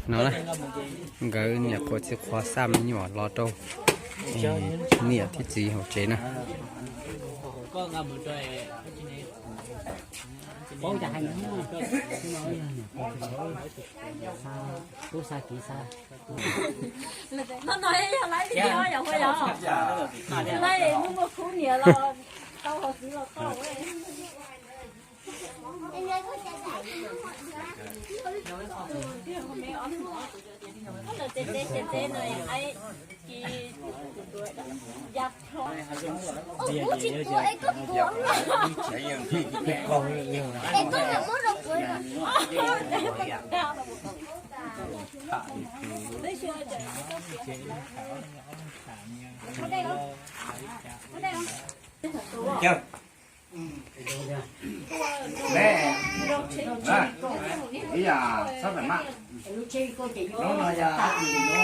No na, nkawd niam qhuav txiv qhuav xa me nyuam los rau niam thiab txiv hauv tsev na. Ib yam txhob pem maj. Lub no yog dab tsi li no?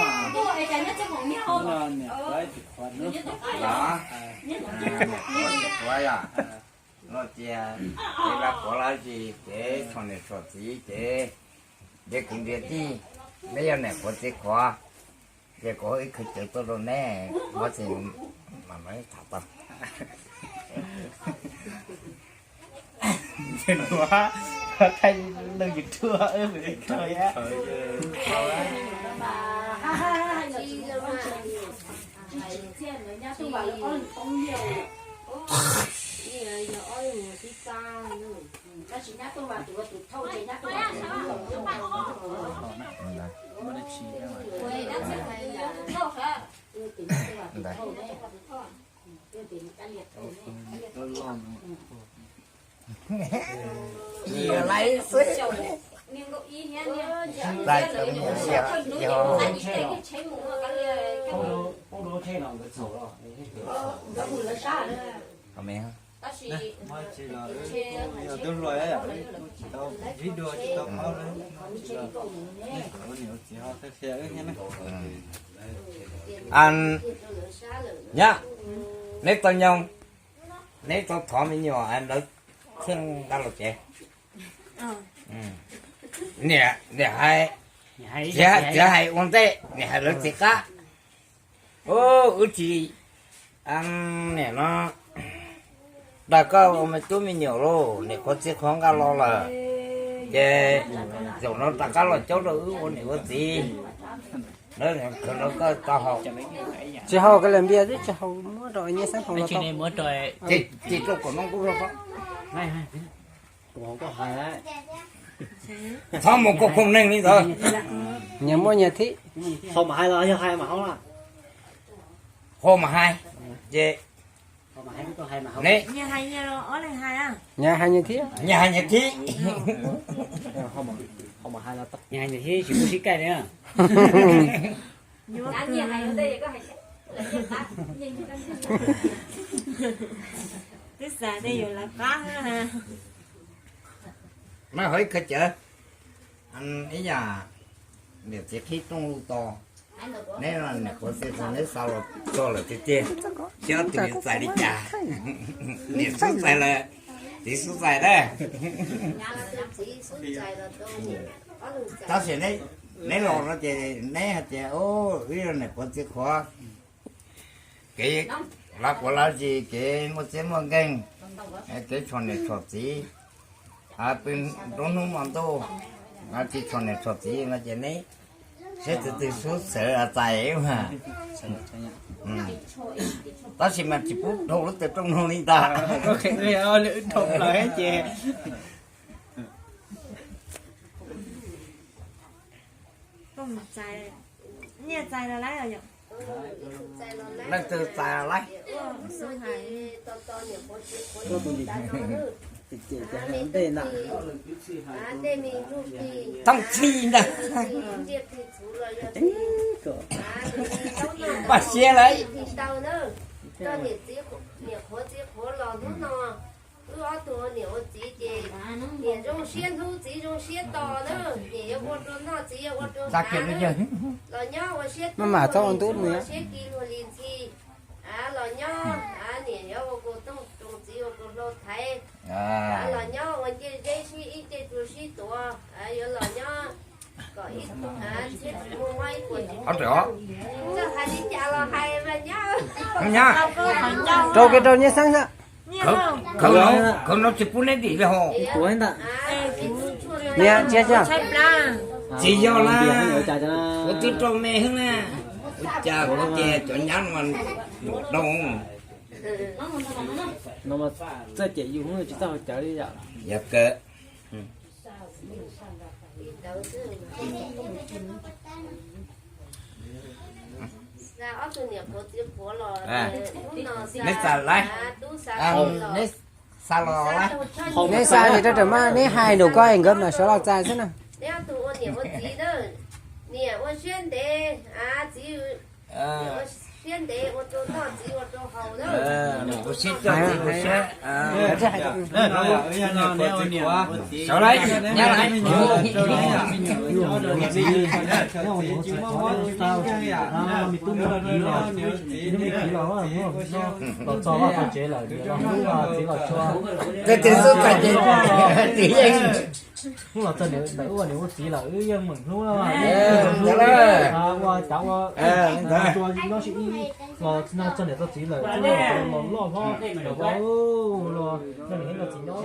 Los, niam qhuav yog, los cia, ces lawv quav lawv tsis, ces txhom niam txhom txiv ces, ntiav kwv ntiav tij, neb yog niam qhuav txiv qhuav, ces kuv ib khawv cawv tuaj rau neb, muab txiv mam no tham tau. Thaij lub YouTube. Ntawd. Laib xwb. Laib xwb. Yog twb hluas, tsis tau vib dua, tsis tau qhov, ua niam ua txiv ho qhia qhia wb thiab na. Nyab, neb tau nyoog, neb tau thov me nyuam lawv thiaj nqa los tsev. Niam, niam hais, txiv hais ua ntej, niam hais lawv txiv qab. Wb tsis, niam no, dag koj ua me tub me nyuam lauj, niam qhuav txiv qhuav nqa los lawm, ces zaum no rov qab los caub rau wb ua niam ua txiv. Lawv khaws rau koj tau haus. Tsis haus, koj li npias twb tsis haus, muab rau nyiaj xeeb haus los tau. Ces rau kom no kuj rau. Txhob mus koj khoom neeg li ntawd. Nyias muaj nyias thib. Haus mas hais los yog hais mas haus na? Haus mas hais, ces nyias hais nyias thib. Nyias hais nyias thib. Nyias hais nyias thib tsis muaj sib kaij li. Twb xav tias yuav lawv qab. Mas hov ib qho cawv, ib yam niam txiv qhib rooj lub tos, neb niam qhuav txiv qhuav neb xa los txog lawm tiag tiag, xyov tus yuav txais li cas. Niam xub txais lawm, txiv xub txais na. Tab sis neb los no ces neb hais tias, wb yog niam qhuav txiv qhuav, kev lawv quav lawv zis, kev muaj txiab muaj nkeeg, kev tshom niam tshom txiv, pw nruab hnub hmo ntuj, tsis tshom niam tshom txiv no ces neb seb tus twg xub xaws txais mas. Tab sis mas tsis pub dhau lub tawm rooj no li ntag. Ces leej twg txais los laib. Thooj txhij ntag. Paj siab lawm. Wb ob tug niam ua txiv ces niam zoo siab hlub txiv zoo siab tos na, niam yuav ua rau noj txiv yuav ua rau hav na, los nyob ua siab tub ua siab ki luag li ntxhi, los nyob niam yuav ua kua tooj Los thaiv, los nyob ua ncej zeb sib ib ncej tsuag sib tuav, yuav los nyob kom ib tug thiab tsis muaj mob ib puas tsis muaj. Txawj hais li cas los hais mas nyab. Rau kiag rau Nyiaj Xeeb xwb. Khawv no tsis pub neb dim li hos. Niam, tsiab tsiab. Tsis yog na, kuv twb rau me xwb na. Ua cas kuv ces cov nyab no mas num doo. No mas txawj cem yus tsis txawj haus cawv li yom. Yog kawg. Neb xa los, neb xa los, neb xa ces rau rawm mas neb hais nraum ko es nkawd mam sawv los txais xwb na. Niam ua siab ntev, txiv ua siab ntev ua rau noj, txiv ua rau haus na. Ua siab coj txiv ua siab. Sawv los, nyab los. Tus txiv xub txais ces txiv yeej hnub los txog niam ua txiv lawm wb yeej meem hlub na. Ua cav ua tua nyob sib ib los txog niam txog txiv lawm, los loj hlob los nrog niam nrog txiv nyob.